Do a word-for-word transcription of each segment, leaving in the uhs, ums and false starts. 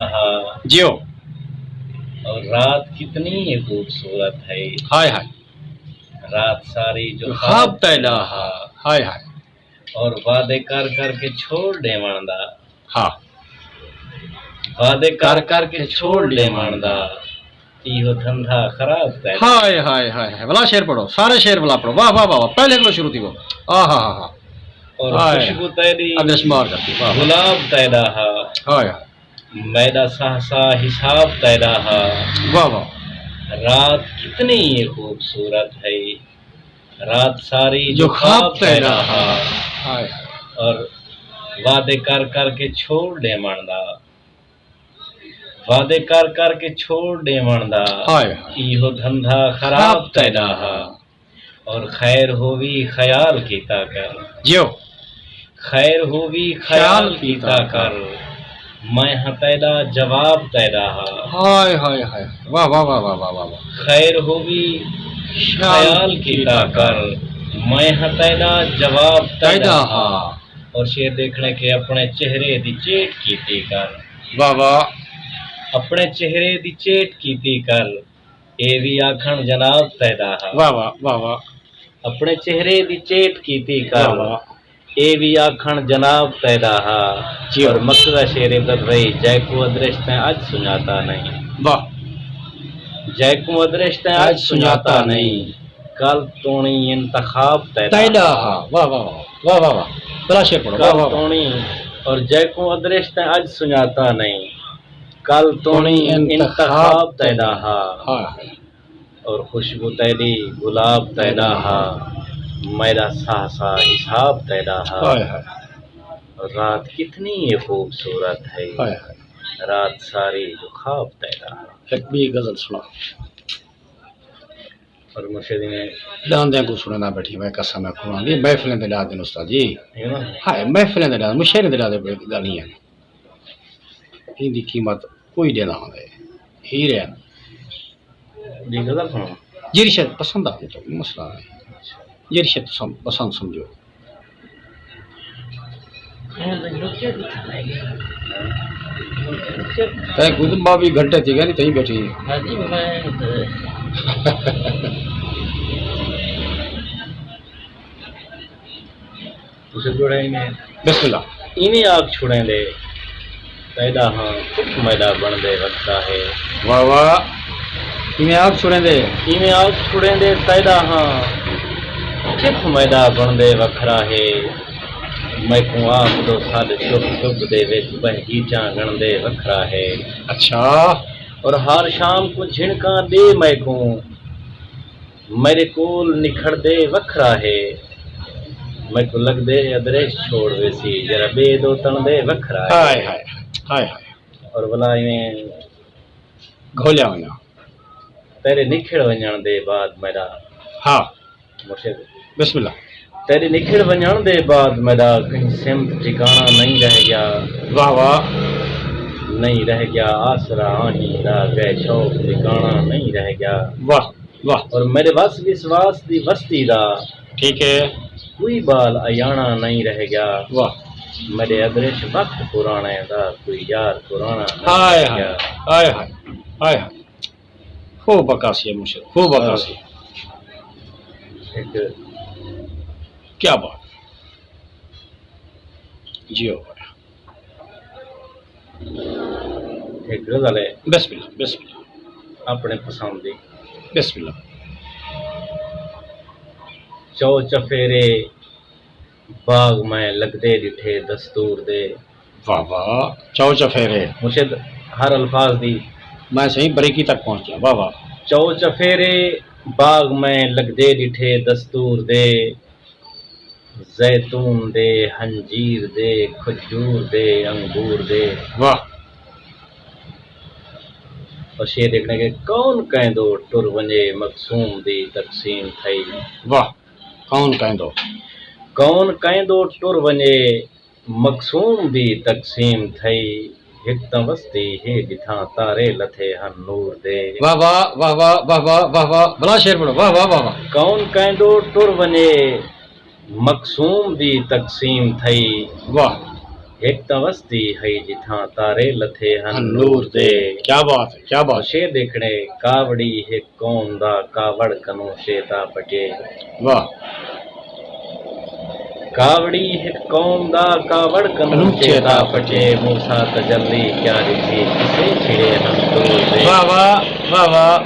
ہا۔ جیو۔ اور رات کتنی ہی خوبصورت ہے۔ ہائے ہائے۔ رات ساری جو جو خواب خواب تیرا تیرا ہا۔ ہا۔ ہائے ہائے۔ اور وعدے کر کر کے چھوڑ ݙیوݨ دا۔ ہا۔ وعدے کر کر کر کے کے چھوڑ چھوڑ ݙیوݨ ݙیوݨ دا۔ دا۔ ایہو دھندا خراب تیرا۔ ہائے ہائے ہائے ہائے۔ ولا شعر پڑھو، سارے شعر ولا پڑھو۔ واہ واہ واہ واہ۔ پہلے کو شروع تھی وہ۔ آہا ہا ہا۔ اور ہائے۔ خوشبو تیری ادرش مار کرتی۔ واہ واہ۔ گلاب تیرا ہا۔ ہائے ہائے۔ میݙا ساہ ساہ حساب تیݙا ہا۔ واہ واہ۔ رات کتنی خوبصورت ہے، رات ساری جو جو خواب خواب تیݙا تیݙا ہا۔ ہا۔ ہائے۔ اور وعدے کر کر کے چھوڑ ݙیوݨ دا، وعدے کر کر کے چھوڑ ݙیوݨ دا، ہائے۔ ایہو دھندا خراب خواب تیݙا تیݙا ہا۔ ہا۔ اور خیر ہووی خیال کیتا کر۔ جیو۔ خیر ہووی خیال خیال کیتا کیتا کر۔ کر۔ میں ہاں تیݙا جواب تیݙا ہا۔ ہائے ہائے ہائے۔ واہ واہ واہ واہ واہ واہ واہ۔ خیر ہووی خیال خیال کیتا کیتا کر۔ کر۔ میں ہاں تیݙا جواب تیݙا تیݙا ہا۔ ہا۔ اور شعر ݙیکھݨے کہ اپݨے چہرے دی چیٹ کیتی کر۔ واہ واہ۔ اپݨے چہرے دی چیٹ کیتی کر۔ اے وی آکھݨ جناب تیݙا ہا۔ واہ واہ، واہ واہ۔ اپݨے چہرے دی چیٹ کیتی کر۔ واہ واہ۔ اے وی آکھݨ جناب تیݙا ہا۔ جی۔ اور مقصدہ شعر عبرت رہی، جیکوں ادرش تیں اڄ سنڄاتا نئیں۔ واہ۔ جیکوں ادرش تیں اڄ اڄ سنڄاتا سنڄاتا نئیں۔ نئیں۔ کل توݨی انتخاب تیݙا تیݙا ہا۔ ہا۔ واہ واہ واہ۔ واہ واہ واہ۔ بلا شعر پڑھو۔ واہ کل واہ واہ۔ توݨی اور جیکوں ادرش تیں اڄ سنڄاتا نئیں۔ کل توݨی توݨی انتخاب انتخاب تیݙا ہا۔ ہا۔ اور خوشبو تیݙی گلاب تیݙا ہا، میݙا ساہ ساہ حساب تیݙا ہا۔ ہائے ہائے۔ رات کتنی یہ خوبصورت ہے، ہائے ہائے۔ رات ساری جو خواب تیݙا ہا۔ ہک ٻئی غزل سݨا۔ اور مرشد نے ݙاندیاں کوں سݨیندا ٻیٹھی میں قسم ہے خدا دی، محفلیں دے ݙاہ دن استاد جی۔ ہے نا؟ ہائے، محفلیں دے ݙاہ، مشاعرے دے ݙاہ دے ڳالھیں ہن۔ ایندی قیمت کوئی ݙیندا ہوندے۔ ہیرے ہن۔ ٻئی غزل سݨاواں؟ جیڑھی شے پسند آ ونڄے، کوئی مسئلہ نئیں۔ جیڑھی شے تساں پسند سمجھو۔ تیں خود ٻاویہہ گھنٹے تھی ڳئے نی، تئیں ٻیٹھی ہیں۔ ہاں جی، میں اسے جوڑے ایویں۔ بسم اللہ۔ ایویں آکھ چھوڑیں دے تیݙا ہاں، چپ میݙا بݨدے وکھرا ہے۔ واہ واہ۔ ایویں آکھ چھوڑیں دے۔ ایویں آکھ چھوڑیں دے تیݙا ہاں، چپ میݙا بݨدے وکھرا ہے۔ میکوں آکھ ݙو سݙ چپ چپ دے وچ بہگیچاں ڳݨدے وکھرا ہے۔ اچھا۔ اور ہر شام کوں جھنکاں ݙے میکوں، میݙے کول نکھڑدے وکھرا ہے۔ میکوں لڳدے ادریش چھوڑ ویسی، جیڑھا ٻئے ݙو تݨدے وکھرا ہے۔ ہائے ہائے، ہائے ہائے۔ اور ولا ایویں گھولیا ہویا۔ تیݙے نکھڑ ونڄݨ دے بعد میݙا ہا۔ مرشد۔ بسم اللہ۔ تیݙے نکھڑ ونڄݨ دے بعد میݙا کہیں سمت ٹھکاݨا نئیں رہ ڳیا۔ واہ واہ۔ نئیں رہ ڳیا آسرا آہیں دا، ڳئے شوق ٹھکاݨا نئیں رہ ڳیا۔ واہ۔ واہ۔ اور میݙے وس وسواس دی وستی دا ٹھیک ہے۔ کوئی ٻال ایاݨا نئیں رہ ڳیا۔ واہ۔ میݙے ادریش وقت پراݨے دا کوئی یار پراݨا نئیں ہائے رہ ہائے، ڳیا۔ ہائے ہائے، ہائے ہائے۔ خوب عکاسی ہے مرشد، خوب عکاسی۔ ہک کیا بات۔ جیو۔ ہک غزل ہے۔ بسم اللہ، بسم اللہ۔ اپݨے پسند دی۔ بسم اللہ۔ چو چفیرے باغ میں لڳدے ݙٹھے دستور دے۔ واہ واہ، چو چفیرے۔ مرشد ہر الفاظ دی۔ میں صحیح بریکی تک پہنچ ڳیا، واہ واہ۔ چو چفیرے باغ میں لڳدے ݙٹھے دستور دے، زیتون دے، ہنجیر دے، کھجور دے، انگور دے۔ واہ۔ اور شعر ݙیکھݨے کہ کون کہیں دو ٹر ونڄے مقسوم دی تقسیم تھئی۔ واہ۔ کون کہیں دو۔ کون کہیں دو ٹر ونڄے مقسوم دی تقسیم تھئی، ہک تاں وستی ہے جتھاں تارے لتھے ہن نور دے۔ واہ واہ، واہ واہ، واہ واہ، واہ واہ۔ بلا شعر پڑھو، واہ واہ، واہ واہ۔ کون کہیں دو ٹر ونڄے مقسوم دی تقسیم تھئی۔ واہ۔ ہک تاں وسدی ہئی جتھاں تارے لتھے ہن نور دے۔ کیا بات ہے، کیا بات ہے۔ شعر ݙیکھݨے، کاوڑی ہک قوم دا کاوڑ کنوں چیتا پٹے۔ واہ۔ کاوڑی ہک قوم دا کاوڑ کنوں چیتا پٹے۔ موسیٰ تجلی کیا ݙٹھی، کسے چھڑے ہن طور دے۔ واہ واہ، واہ واہ۔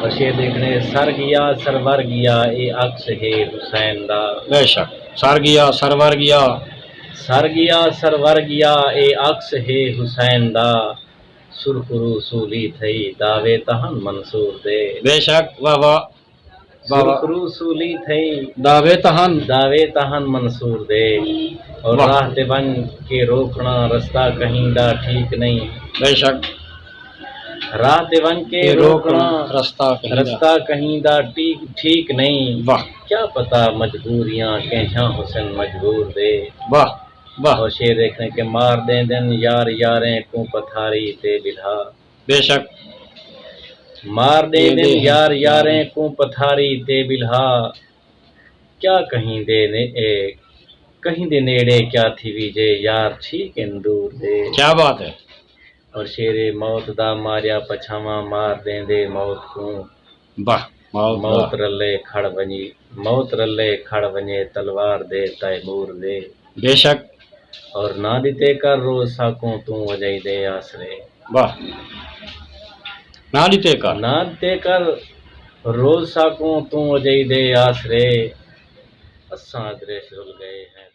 اور شعر ݙیکھݨے، سر ڳیا سرور ڳیا، اے عکس ہے حسین دا۔ بے شک۔ سر ڳیا سرور ڳیا۔ سر ڳیا سرور ڳیا، اے عکس ہے حسین دا۔ سرخ روح سولی تھئی، دعوے تہن منصور دے۔ بے شک، واہ واہ۔ واہ واہ۔ سرخ روح سولی تھئی، دعوے تہن۔ دعوے تہن منصور دے۔ اور واہ۔ راہ تے ونڄ کے روکݨا، رستہ کہیں دا ٹھیک نہیں۔ بے شک۔ راہ تے ونڄ کے روکݨا، رستہ کہیں دا۔ رستہ کہیں دا ٹھیک، ٹھیک نہیں۔ واہ۔ کیا پتہ مجبوریاں کہیں حسن مجبور دے۔ واہ۔ واہ۔ اور شعر ݙیکھݨے کہ مار ݙیندن یار یاریں کوں پتھاری تے ٻلھا۔ بے شک۔ مار ݙیندن یار یاریں کوں پتھاری تے ٻلھا۔ کیا کہیں دے نے-، اے، کہیں دے نیڑے کیا تھیوی جے، یار ٹھیک ہن دور دے۔ کیا بات ہے۔ اور شعر موت دا ماریا پچھاواں، مار ݙیندے موت کوں۔ واہ، موت دا۔ موت رلے کھڑ ونڄی، موت رلے کھڑ ونڄے تلوار دے تیمور دے۔ بے شک۔ اور نہ ݙتے کر روز ساکوں توں اجائی دے آسرے۔ واہ۔ نہ ݙتے کر۔ نہ ݙتے کر روز ساکوں توں اجائی دے آسرے۔ اساں ادریش رل ڳئے ہیں